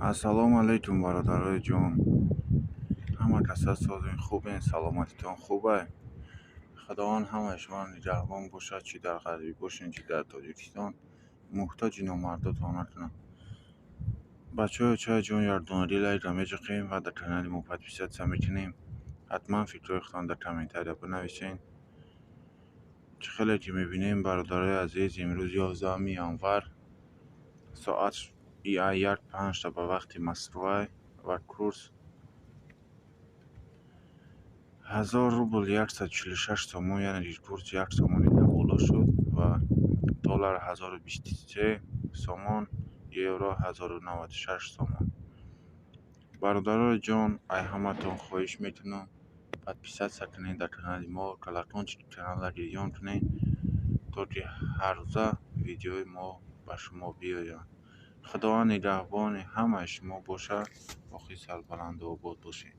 Ассалому алайкум, бародарои ҷон. Ҳама каса созен, хубен, саломатитон хубай? Худованд ҳамаи шуморо нигаҳбон бошад, чӣ дар ғарибӣ бошен, чӣ дар Тоҷикистон. Муҳтоҷи номардотон накунад. Бачаҳои очаи ҷон, якдонаги лайка меҷиқем ва дар канали мо подписаться мекунем. Ҳатман фикрҳои худтон дар комментария бинависен. Чӣ хеле ки мебинем, бародарои азиз, имрӯз 11 январ, соат 1:05 ба вақти Москва ва курс 1000 рубл 146 сомон, яъне ки курс як сомони боло шуд ва доллар 1023 сомон, евро 1096 сомон. Бародарои ҷон, ай ҳаматон хоҳиш мекунам, подписаться кунед дар канали мо, колокольчики каналро гирён кунед, то ки ҳаррӯза видеои мо ба шумо биёяд. Худованд нигаҳбони ҳамаи шумо бошад. Боқӣ сарбаланду обод бошед.